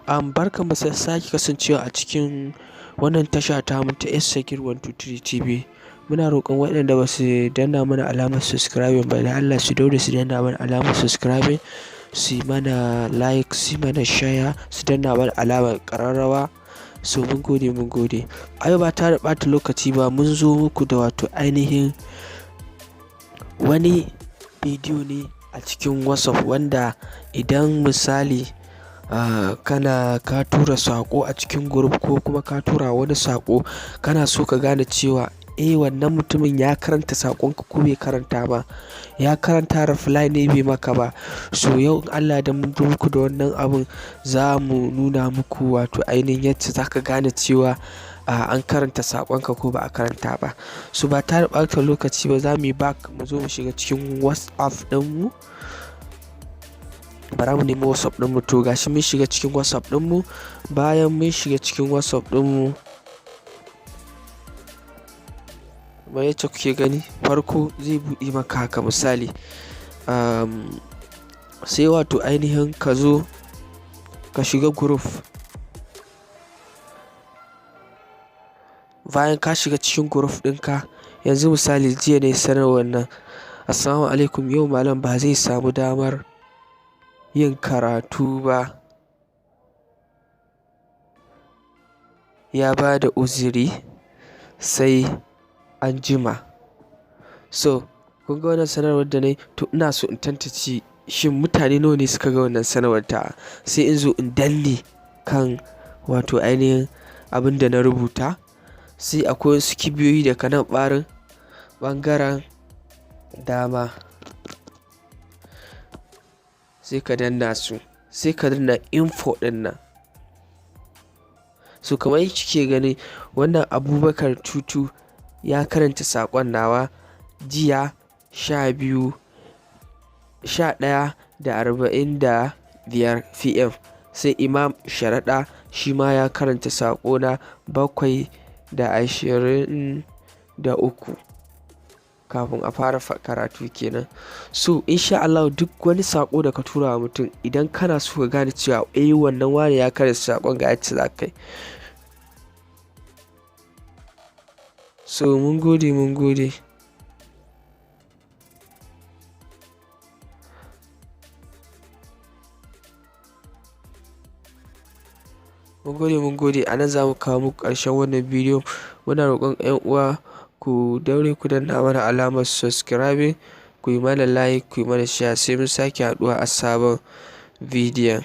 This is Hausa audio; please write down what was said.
Barkanmu da sake kasancewa a cikin wannan tasha tamu ta S-Sagir 123 TV. Muna roƙon waɗanda ba su danna mana alamar subscribing ba, da Allah su daure su danna mana alamar subscribing, su yi mana like, su yi mana share, su danna mana alamar ƙararrawa. So mun gode, mun gode. A yau ba tare da ɓata lokaci ba, mun zo muku da wato ainihin wani bidiyo ne a cikin WhatsApp, wanda idan misali kana ka tura saƙo a cikin group ko kuma ka tura wani saƙo, kana so ka gane cewa eh, wannan mutumin ya karanta saƙonka ko bai karanta ba, ya karanta reply ne bai maka ba. So yau in Allah da mun zo muku da wannan abun, za mu nuna muku wato ainihin yacce za ka gane cewa an karanta saƙonka ko ba a karanta ba. So ba tare da ɓata lokaci ba, za mu yi back, mu zo mu shiga cikin WhatsApp ɗinmu. Bara mu nemi WhatsApp ɗinmu. To, gashi mun shiga cikin WhatsApp ɗinmu. Bayan mun shiga cikin WhatsApp ɗinmu, kamar yacce kuke gani, farko zai buɗe maka haka misali. Sai wato ainihin ka zo ka shiga group. Bayan ka shiga cikin group ɗinka, yanzu misali jiya ne sanarwar nan. "Assalamu alaikum, yau malam ba zai samu damar yin karatu ba. Ya ba da uzuri, sai anjima." So kun ga wannan sanarwar da na yi, to ina so in tantance shin mutane nawa ne suka ga wannan sanarwar ta. Sai in zo in danne kan wato ainihin abin da na rubuta. Sai akwai wasu kibiyoyi daga nan ɓarin ɓangaren dama. Sai ka danna su, sai ka danna info ɗin nan. So kamar yacce kuke gani, wannan Abubakar Tutu ya karanta saƙon nawa jiya 12, 11:45 PM. Sai Imam Sharaɗa shi ma ya karanta saƙona 7:23 kafin a fara karatu kenan. So in sha Allahu, duk wani saƙo da ka tura wa mutum, idan kana so ka gane cewa eh, wannan wane ya karanta saƙon, ga yacce za ka yi. So mun gode, mun gode. Mun gode, mun gode. A nan za mu kawo muku ƙarshen wannan bidiyo. Muna roƙon 'yan uwa ku daure ku danna mana alamar subscribing, ku yi mana like, ku yi mana share. Sai mun sake haɗuwa a sabon bidiyon.